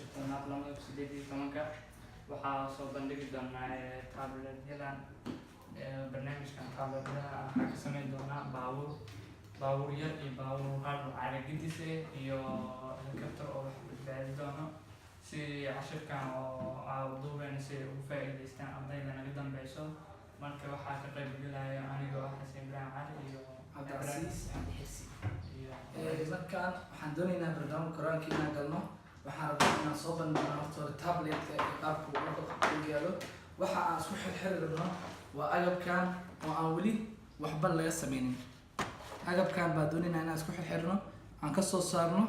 Bisha 10aad 2018-ka waxaa soo bandhigi doonaa tabletyadan. Barnaamijkan tabletyada waxaa ka sameyn doonaa baabuur, baabuur yar iyo baabuur hal caragidis eh iyo helicopter oo wax badbaadi doono, si cashirkan oo aa duubeyno si ay ugu faa'iidaystaan ardayda naga dambeyso. Marka waxaa ka qayb gelaya anigoo ah Xasan Ibraahim Cali iyo Cabdicasiis Cabdi Xirsi. Iyo Markaan waxaan doonaynaa barnaamij Qur-aanka inaan galno. Waxaan rabnaa inaan soo bandhigno horta hore tabletka iyo qaabka uu u yaalo. Waxa aan isku xirxiri rabno waa agabkan oo aan weli waxba laga sameynin. Agabkan baa doonaynaa inaan isku xirxirno, aan kasoo saarno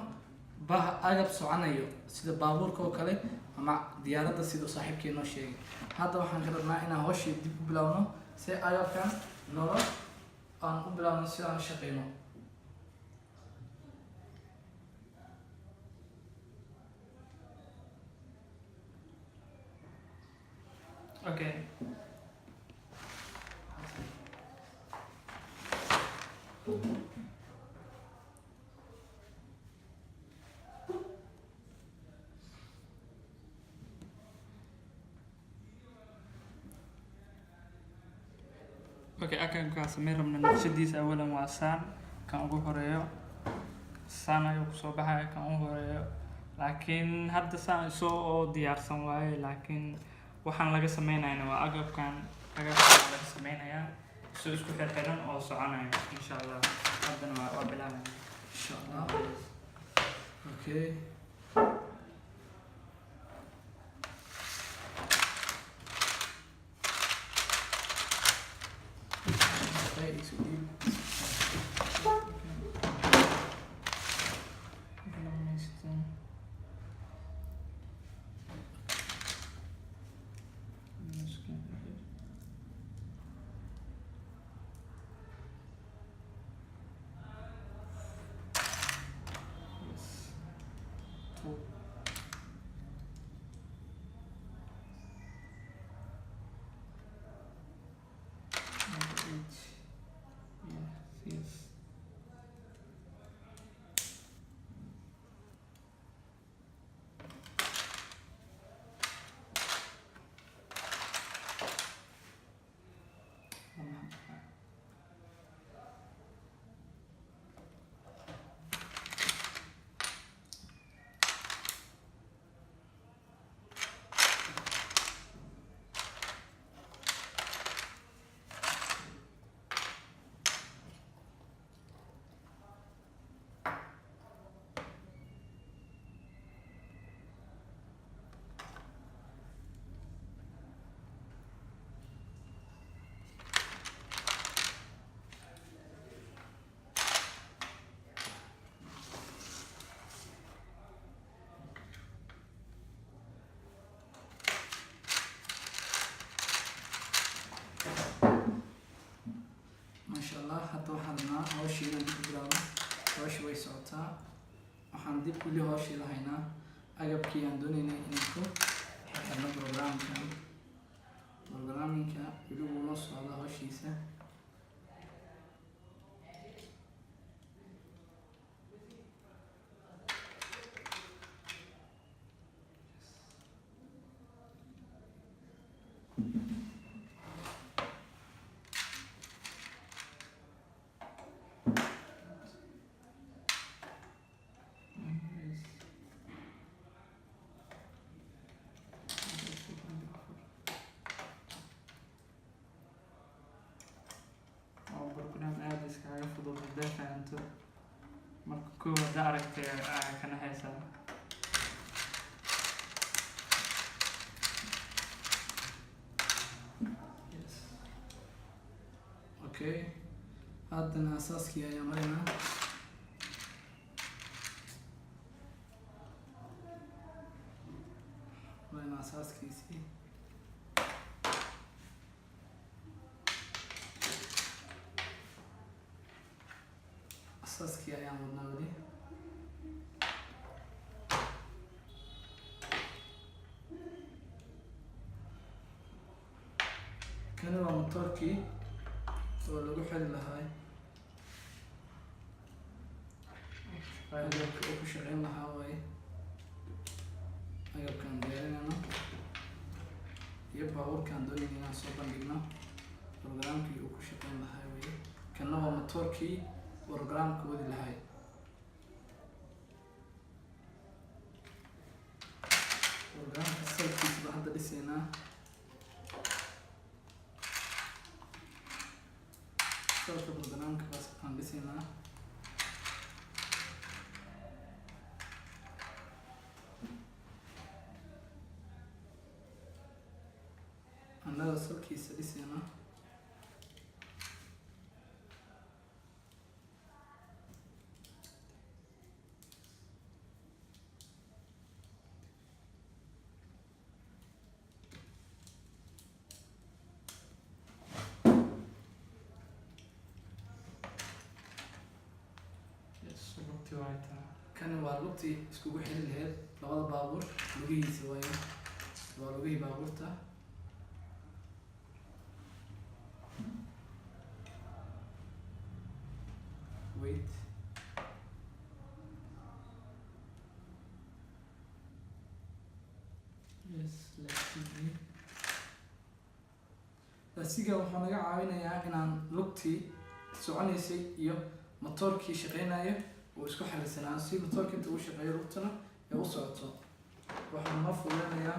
bah agab soconayo sida baabuurka oo kale ama diyaaradda, siduu saaxiibkii noo sheegay. Hadda waxaan ka rabnaa inaan hawshii dib u bilowno, si agabkan nolol aan u bilowno, si aan u shaqeyno. Okay, akankaa sameyn rabna naqshadiisa awalan waa saan. Kan ugu horeeyo saan ayuu kusoo baxaya kan ugu horeeyo, laakiin hadda saan isoo oo diyaarsan waaye, laakiin waxaan laga sameynayna waa agabkan. Agabkan laga sameynayaa isoo isku xirxiran oo soconaya, insha Allah. Haddana waa bilaabaya. Insha Allah. Okay. Okay, isu dhiib. Yes. Two. Number eight. Yes. Maasha Allah. Hadda waxaan rabnaa hawshii inaan dib u bilaabno. Hawshii way socotaa. Waxaan dib weli hawshii la haynaa agabkii aan doonaynay inaan ku xirxirno programkan. Programmingka weli wuu noo socda hawshiisa. Yes. Waa program aada iskaga fudud haddaa fahanto. Marka kow haddaa aragtay aa kana haysaa. Yes. Okay, haddana asaaskii ayaa maraynaa. Asaaskiisii. Asaaskii ayaan wadnaa weli. Kani waa motoorkii oo lagu xiri lahaa agabka uu ku shaqeyn lahaa waaye. Agabkaan diyaarinayno iyo baabuurkaan doonayna inaan soo bandhigno programkii uu ku shaqeyn lahaa weye. Kanna waa motoorkii programka wadi lahay. Programka salkiisa baan hadda dhisaynaa. Salka programka baas aan dhisaynaa. Annaga salkiisa dhisaynaa. Yes, lugtii waa taa. Kani waa lugtii iskugu xiri lahayd labada baabuur lugihiisa waaye, waa lugihii baabuurta. Wait. Yes, laakiin Laasiga wuxuu naga caawinayaa inaan lugtii soconaysay iyo motoorkii shaqeynaya uu isku xiriirsanaan, si motoorka inta uu shaqeeyo lugtuna ay u socoto. Waxaa noo fududeynayaa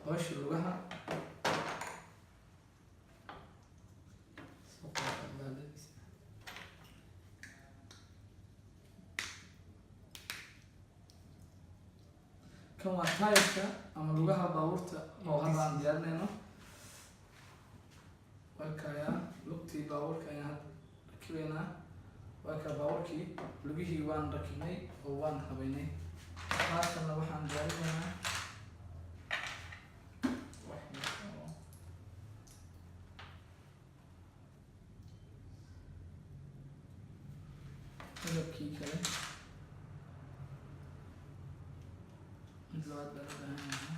hawsha lugaha. Soo qaad albaabadiisa. Kan waa taayirka ama lugaha baabuurta oo hadda aan diyaarinayno. Waa kayaa lugtii baabuurka ayaan hadda rakibaynaa. Waa kaa baabuurkii lugihii waan rakibnay oo waan habeynay. Haatanna waxaan diyaarinaynaa wax yar oo agabkii kale. Mid labaad baa loo baahan yahay.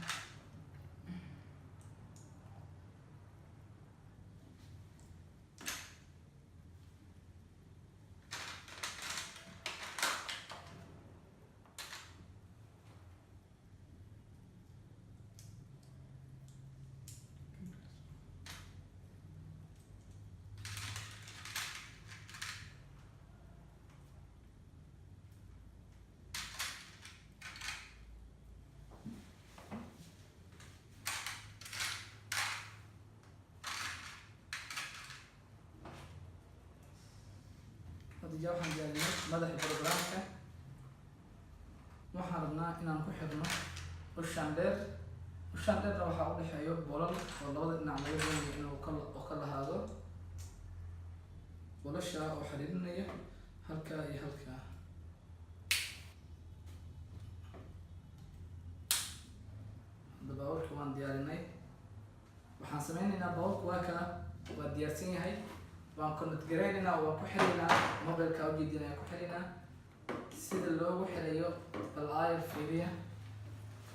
Hadda jaa waxaan diyaarinay madaxa programka. Waxaan rabnaa inaan ku xirno ushaan dheer. Ushaan dheerna waxaa u dhexeeyo bolal oo labada dhinac laga doonayo inuu ka oo ka lahaado bolasha oo xiriirinaya halkaa iyo halkaa. Hadda baabuurka waan diyaarinay. Waxaan sameynaynaa, baabuurka waa kaa, waa diyaarsan yahay. Waan connect garaynaynaa oo waan ku xiraynaa mobilka ujeedin ayaan ku xiraynaa. Sida loogu xirayo bal aayar fiiriya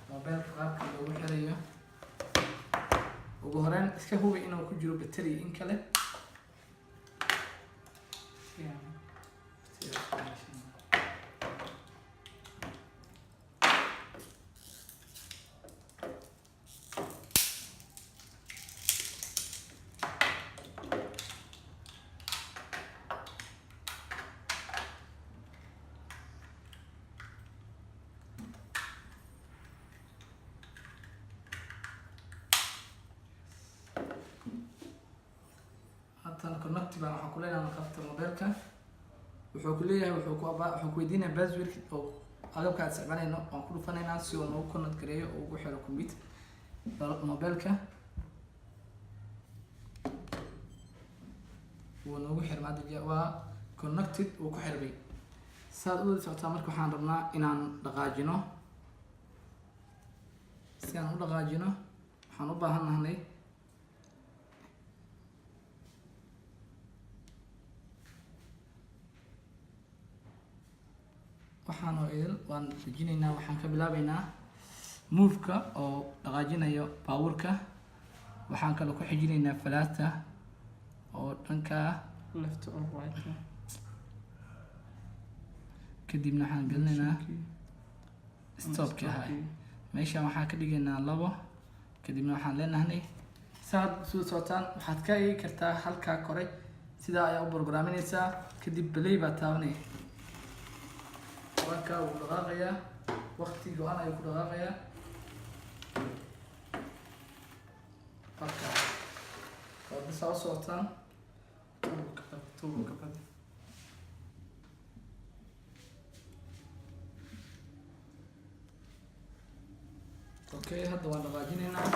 mobilka qaabka loogu xirayo. Ugu horeyn iska hubi inuu ku jiro battery in kale. Fiican. Battery isku meesha. Haatan connect baan waxaan ku leenahay qabta mobilka. Wuxuu ku leeyahay, wuxuu ku weydiinayaa password oo agabka aad isticmaalayno. Waan ku dhufanaynaa si uu noogu connect gareeyo oo ugu xiro computer mobilka. Wuu noogu xirmay hadda, waa connected, wuu ku xirmay. Saad u wada socotaa. Marka waxaan rabnaa inaan dhaqaajino. Si aan u dhaqaajino waxaan u baahan nahnay waxaan oo idil waan dejinaynaa. Waxaan ka bilaabeynaa move-ka oo dhaqaajinayo baabuurka. Waxaan kaloo ku xijinaynaa falaasta oo dhanka ah Left or right. Kadibna waxaan gelinaynaa Key. stopki ahaa. Meeshan waxaan ka dhigaynaa 2. Kadibna waxaan leenahay saad soo socotaan. Waxaad ka eegi kartaa halkaa kore, sidaa ayaa u programinaysaa. Kadib play baa taabanaya, waa wuu dhaqaaqayaa, waqti go-an ayuu ku dhaqaaqayaa. Marka waad saa u socotaan. Tubo ka bad. Okay, hadda waan dhaqaajinaynaa.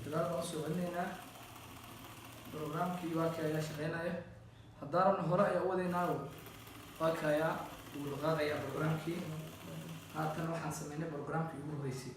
Gadaal baan usoo celinaynaa programkii. Waa ka ayaa shaqeynaya. Haddaan rabno hore ayaa u wadaynaa. Waa kayaa, wuu dhaqaaqayaa programkii. Haatan waxaan sameynay programkii ugu horreysay.